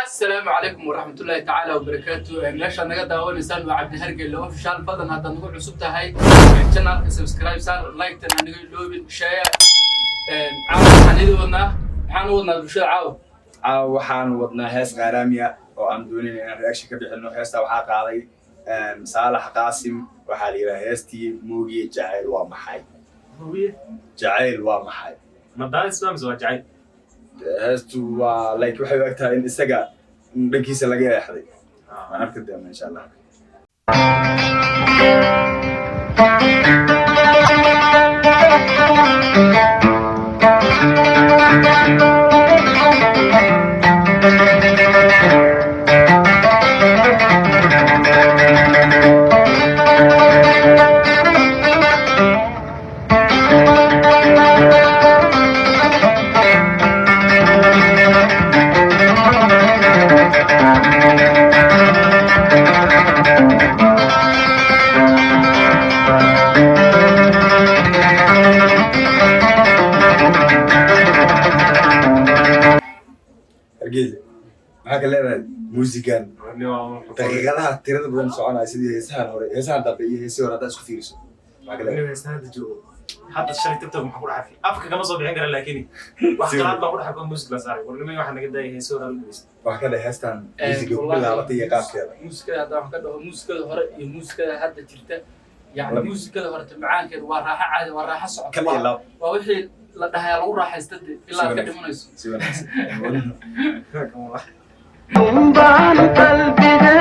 Asalaamu calaykum waraxmatullaahi tacaala wabarakaatu. Meeshaad naga daawanaysaan waa Cabdi Hargeylle Official. Fadlan, haddaad nagu cusub tahay channelka, subscribe saar, like-tan ha naga iloobin, share. Caawa waxaan idin wadnaa, maxaan u wadnaa bulshada caawa? Caawa waxaan wadnaa hees qaaraamiya oo aan doonayna inaan reaction ka bixino. Heesta waxaa qaaday Saalax Qaasim. Waxaa la yidhaha heestii "Moogiye Jacayl Waa Maxay". Hubiye. Jacayl waa maxay? Ma daadis baa mise waa jacayl? Heestu waa like waxay u eg tahay in isaga dhankiisa laga eexday. Waan arki doonaa, insha Allah. Hargeysa, maxaa ka leedahay muusigan daqiiqadaha tirada badan soconaya, sidii heesahan hore, heesahan dambe iyo heesihii hore haddaa isku fiiriso? Maxaa ka leedahay? Heestan hadda joogo, hadda shalay TikTok maxaa ku dhaxay? Afka kama soo bixin kara, laakiin wax qalaad baa ku dhaxay. Music la saaray. War nimay, waxaa naga daayay heeso hore la dhegeysta. Waxaa ka dhahay heestan muusiga ku bilaabatay iyo qaabkeeda. Muusikada haddaan wax ka dhaho, muusikada hore iyo muusikada hadda jirta, yani muusikada hore macaankeeda waa raaxo caadi, waa raaxo socota. Kal iyo laab. Waa wixii la dhahayaa lagu raaxaysta de ilaa aad ka dhimanayso. Si wanaagsan. Baan qalbiga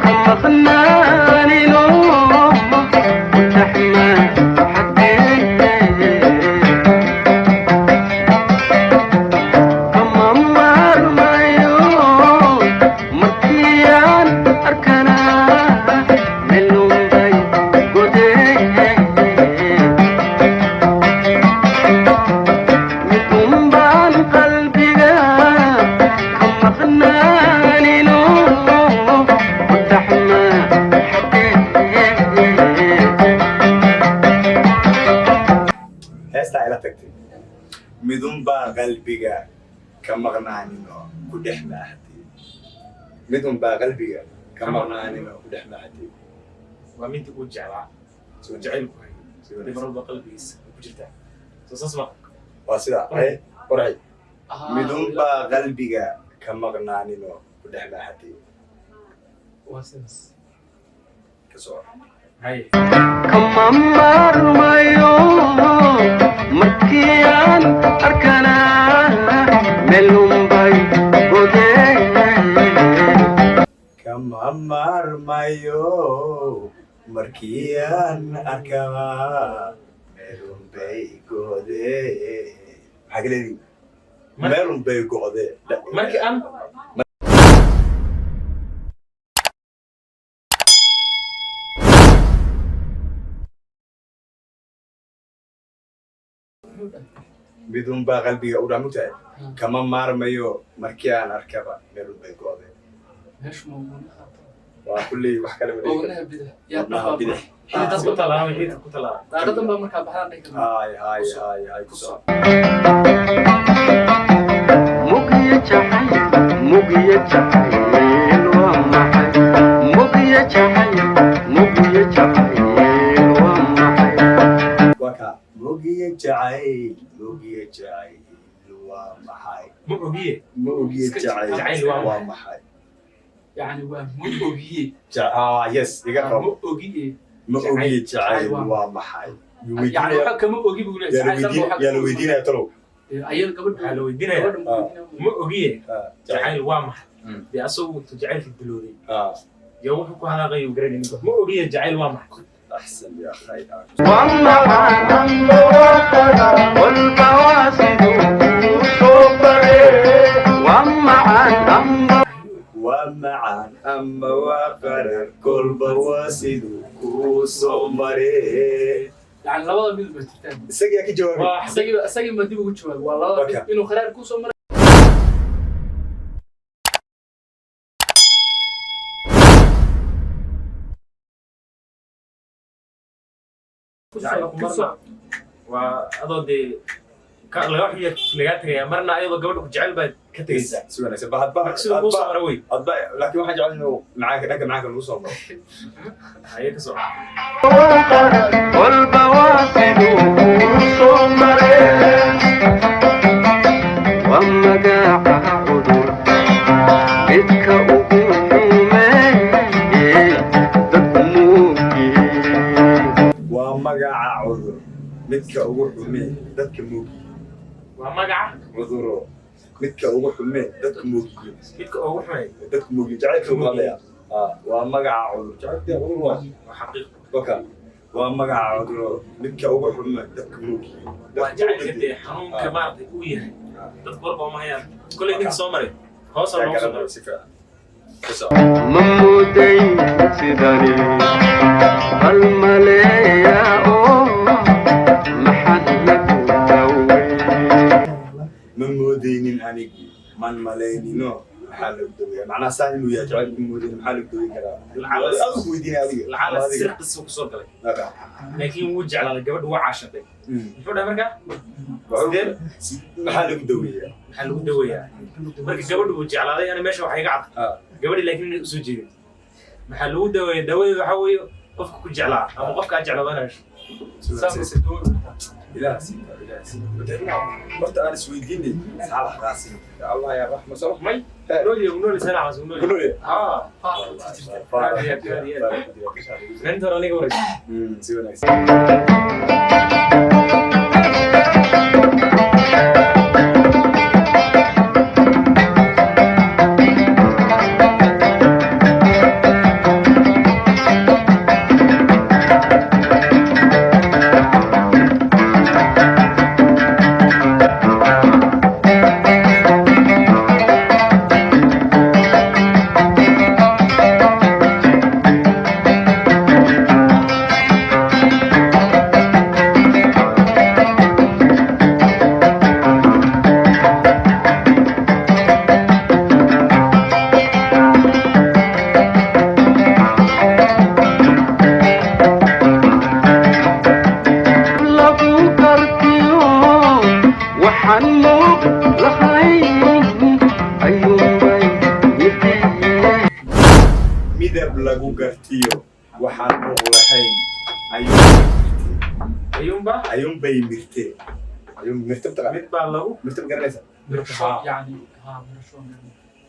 ka maqnaanino taxma xadeeye kama maarmayo markii aan arkana melunbay godeye midunbaan qalbiga ka maqnaanino taxma xadeeye. Heestaa ila tagtay, "Midunbaa qalbiga ka maqnaanin oo ku dhex maaxatay", "midunbaa qalbiga ka maqnaanin oo ku dhex maaxatay". Waa midii uu jeclaa, jacaylku hayo dib mar walba qalbigiisa ku jirtaa. Soo saas ma? Waa sidaa. Hay qorxi, "Midunbaa qalbiga ka maqnaanin oo ku dhex maaxatay". Waa sidaas. Ka soco. Haye. Kama maarmayo markii aan arkana melunbay godeye. "Kama maarmayo markii aan arkaba meelun bay go'dee". Maxaa ka leedihi "meelun bay go'dee"? Markii aan "Midunbaa qalbiga u dhamugtahay, kama maarmayo markii aan arkaba meelun bay go'dee". Meeshu ma wadnaha? Waa kulley wax kale ma Waa dhihi. Wadnaha bidix yaa? Wadnaha bidix. Xididka ku talaala, xididka ku talaala. Daaqadan baa markaa baxdaan dhihi karnaa. Hay hay hay hay, ku soco. Mugiya jacayl, mugiya jacayl waa maxay? Mugiya jacayl, mugiya jacayl waa maxay? Waa kaa "Mogiye jacayl, mogiye jacayl waa maxay"? Ma ogiye. Ma ogiye jacayl. Jacayl waa waa maxay? Yani waa "ma ogiye". Ah, yes, iga Ma qabo. ogiye. "Ma ogiye jacayl waa waa maxay?" Yani waxa kama ogi buu leeyahay. Yaa la weydiin, yaa la weydiinaya talow? Ayada gabadha. Waxaa la weydiinaya. Gabadha ma weydiinaya. Ma ogiye Ah, jacayl waa maxay? Dee asagu intuu jacaylka dilooday yo wuxuu ku hadaaqayo garanaynin. Ma ogiye jacayl waa maxay? Axsan ya khay. والمعان والفواسد والمعان. "Waa macaan ama waa qarar, kolba waa siduu kuu soo maree". Yani labada mid ba jirtaan. Isagaa ka jawaabay. Waa Isagii ma dib ugu jawaabay? Waa labada mid, inuu kharaar kusoo maray. Jacaylku marna waa adoo dee Laga xuya lagaa tegayaa, marna ayadoo gabadha ku jecel baad ka tegaysaa. Si wanaagsan ba hadba. Marka siduu kuu soo mara wey. Hadba, laakiin waxaan jecel inuu macaanka, dhanka macaanka lagu soo maro. Haye, ka soo. Kolba waa siduu kuu soo mareen, waa magaca cudur midka ugu xumeeye dadku muugyihiin. Waa magaca cudur midka ugu xumee dadka moogiye. Waa magaca cuduro midka ugu xumee dadka moogiye. Midka ugu xumay. Dadka moogiye jacaylka ugu hadlaya. Waa magaca cudur, jacaylka cudur waa. Waa xaqiiq. Waka waa magaca cuduro midka ugu xumee dadka moogiye. Waa jacaylka dee, xanuunka maaragtay uu yahay dadku walba ma hayaan. Kolley ninka soo maray hoosa loogu soo maray. Si fiican. Ku soco. Ma mooday sidani hal maleeya oo maxad lagu dawey? Ma moodeynin anigi, man malaynino, maxaa lagu daweeyaa? Macnaha saan inuu yahay jacaylka ma moodeynin, maxaa lagu daweyn karaa? Adigu weydiinaya adiga. Lacala Adiga. sirqis uu kusoo galay. Waka. Laakiin wuu jeclaaday gabadha, waa caashatay. Muxuu dhahay marka? Sidee? Maxaa lagu daweeyaa? Maxaa lagu daweeyaa marka gabadhu uu jeclaaday? Ana meesha waxaa iga cad gabadhi laakiin inay usoo jeedin. Maxaa lagu daweeyaa? Daawadeedu waxaa weeye qofka ku jeclaa ama qofka aad jeclaa waa inaad hesho. Ilaah siika, ilaah siika. Horta aan isweydiinay Saalax Qaasim, ya Allah ya raxma soo May nool yahay, nool sana Qaasim, nool. Ku nool yahay? Haa. Aad iyo aad, aad iyo aad. Inta hore aniga waraysa. Si wanaagsan. Lagu kartiyo waxaan moog lahayn ayuunbay mirtee. Midab lagu gartiyo waxaan muuq lahayn ayuunbay mirtee. Ayuunba. Ayuunbay mirtee, ayuun mirte mataqaana? Mid baa lagu Mirte ma garanaysa? يعني ها mirasho.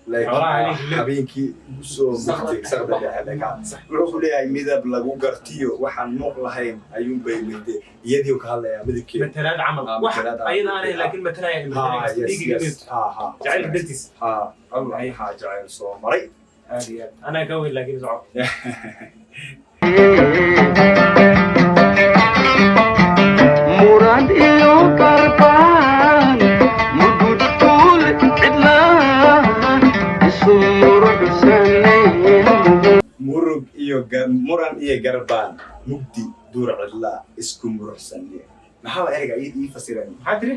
Like Xoolaha habeenkii. Habeenkii usoo mirtay saqda dhexe, wuxuu ku leeyahay midab lagu gartiyo waxaan muuq lahayn ayuunbay mirtee. Iyadii ka hadlayaa midabkeeda. Matalaad camal. Ah, wax matalaad camal. Ayada aanay laakiin matalaya. Ha, yes. Dhiigiga. Yes, ha ha. Jacaylka dartiis. Ha, Allah, ha, jacayl soo maray. Aad iyo aad, anaa ka weyn laakiin soco. Murad iyo karbaan mududtuul cidlaan isu muruxsanayn. Murug iyo muran iyo garbaan mugdi duur cidlaa isku muruxsane. Maxaa waa ereyga ii fasiran? Maxaa tiri?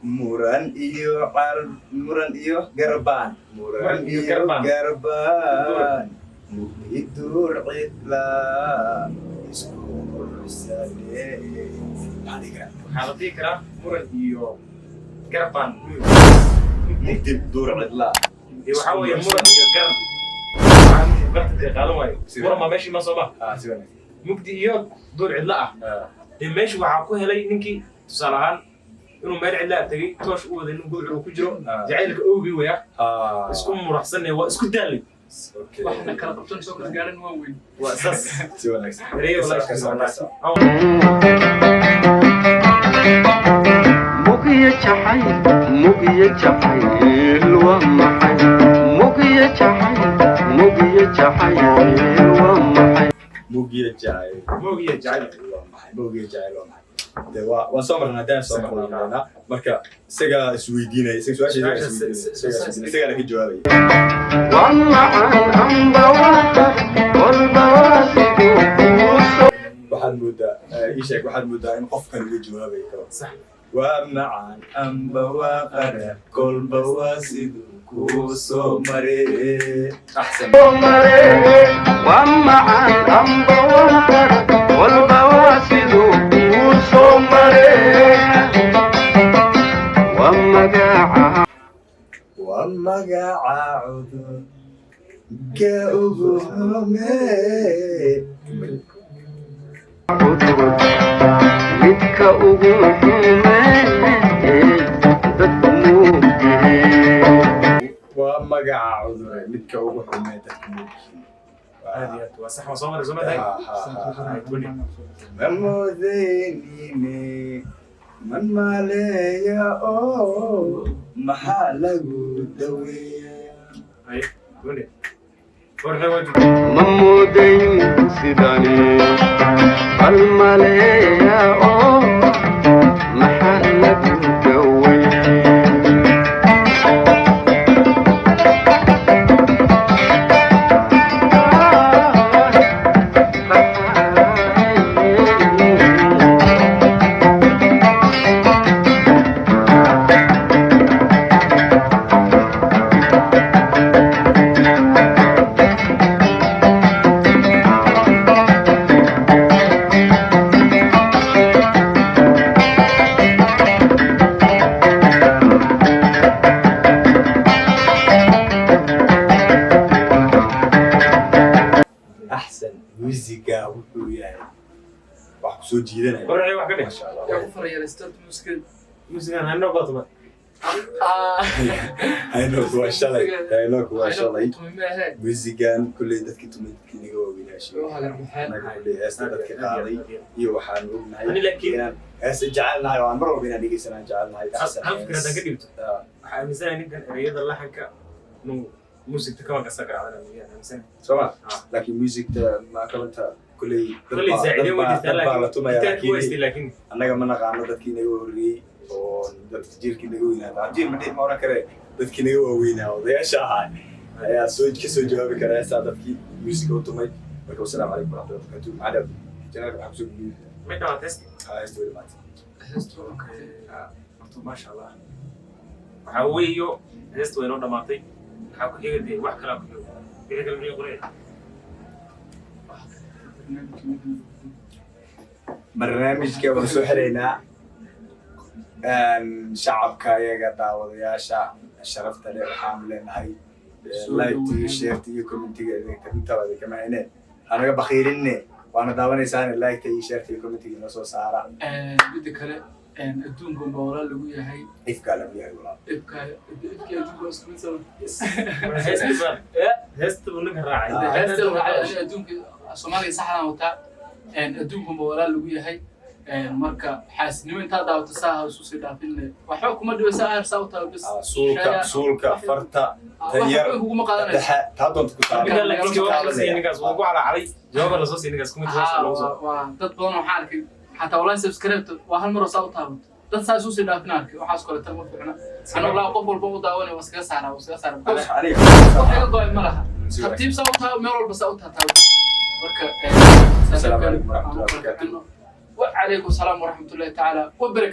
Muran iyo muran iyo garbaan, muran Muran iyo iyo garbaan. Garbaan mugdi duur cidlaa isku muruxsane, maxaa dhihi karaa? Waxaa la dhihi karaa muran iyo garbaan. Mugdi duur cidlaa. Dee waxaa weeye muran iyo garab, waxaa markuu garta dee qaadan waayo. Muran baa meeshii ma soo ma Ah, si wanaagsan. Mugdi iyo duur cidla ah. Dee meesha waxaa ku helay ninkii, tusaale ahaan, inuu meel cidla ah tegey, toosh u waday, nin gudcur uu ku jiro. Jacaylka owgii waya. Isku muraxsanay, waa isku daalay. Okay. Waxna kala qabtan soo kala gaaran waa weyn. Waa saas. Si wanaagsan. Ereyada walahi. Ka soco, ka soco. Mugiya jacayl, mugiya jacayl waa maxay? Mugiya jacayl, mugiya jacayl waa maxay? Mugiya jacayl. Moogiya jacayl. Waa maxay mugiya jacayl? Waa maxay? Dee waa waan soo marnaa, haddaan soo marnaa marka isagaa isweydiinaya, isaga su-aasha isagaa isweydiinaya, isagaa isweydiinaya, isagaana ka jawaabaya. Waa macaan amba waa kolba waa siduu kuu soo Waxaad moodaa ii sheeg, waxaad moodaa in qofkan uga jawaabayo karo. Sax. Waa macaan amba waa qara kolba waa siduu kuu soo maree. Axsan. Maree, waa macaan amba waa qara kolba waa siduu kuu soo maree. Waa magaca cudur ka ugu xumee. Cudur midka ugu xumeey dadku muugyihiin. Waa magaca cudure midka ugu xumee dadka moogyihiin. Aad iyo aad, waa sax, waa soo maray, soo maray. Ma moodeynine man maaleeya oo maxaa lagu daweeyaa? Ay, gabadhe warxay waa Ma moodayn sidani bal maleeya oo maxaa lagu daweyn? Axsan, muusiga wuxuu yahay wax kusoo jiidanaya. Warxay wax ka dheh. Masha Allah. Yaa ku farayaraysta muusikada? Muusigan hanoo baatuma. Haynoku waa shalay, haynoku waa shalay. Tumi maahe. Muusigan kulley dadkii tumay, dadkii naga waaweynaa sheegay. Annaga kulley heesta dadka qaaday iyo waxaan ognahay Ani laakiin- inaan heesta jecelnahay oo aan mar walba inaan dhegeysanaan jecelnahay. Axsan. Hal fikrad aan ka dhibto. Ah. Waxaa aaminsanahay ninkan ereyada, laxanka inuu muusigta kabanka sa garaacdana miyaan aaminsanahay. Soo ma? Ah. Laakiin muusigta ma kalanta kulley dad Kolley baa- saaciideen dad way baa- jirtaa, dad baa la laakiin tumaya. gitaarka waa Laakiin istay, laakiin annaga ma naqaano dadkii naga horreeyey oo dadka jiilkii naga weynaa, jiil ma dhihi, ma oran kare, dadkii naga waaweynaa, odayaasha ahaa ayaa soo ka soo jawaabi kara heestaa dadkii muusiga u tumay. Marka wasalaamu calaykum waraxmatullahi wabarakaatu. Maxaa dhaw janaalka waxaa kusoo gudbiyey? May dhamaatay heesti? Haa, heesta weli maanta. Horta maasha Allah, waxaa weeyo heesta way noo dhamaatay. Maxaa ku xiga? Dee wax kalaa ku xigo, wixii kale miyay qoraya? Barnaamijka waan soo xiraynaa. Shacabka iyaga, daawadayaasha sharafta leh, waxaanu leenahay like iyo share iyo commentiga intaba kama hayne, hanaga bakhiilinne, waana daawanaysaane, like iyo share iyo commentiga inoo soo saara. Midda kale, adduunkan baa walaal lagu yahay. Ifkaa lagu yahay walaal. Ifka, ifkii adduunka waa isku mid sama. Heesta heesta buu ninka raacay. Heesta waxaa adduunka Soomaaliga saxdan wataa. Adduunkan baa walaal lagu yahay. Marka xaasidnimo intaa daawato saa ha isu sii dhaafin, waxba kuma dhibo, saa aar saa u tahay bas. Suulka, suulka farta tan yar. Waxba kuguma qaadanayso. Dhexe taa doonta ku taala. Ninkan laakiin jawaab la siiyey, ninkaas wuu ku calacalay, jawaaba lasoo siiyey ninkaas kumid Haa, loogu soo waa dad badan waxaa arkay xataa wallahi subscribe waa hal mar oo saa u taabato, dad saa isu sii dhaafin arkay. Waxaas kale tan ma fiicna. Ana wallahi qof walba u daawanaya waa iskaga saaraa, waa iskaga saaraa. Aniga Wax iga go'ay ma laha, tartiib saa u taabo, meel walba saa u taataabo. Marka Asalaamu calaykum waraxmatullahi wabarakaatuh. وعليكم السلام ورحمة الله تعالى وبركاته.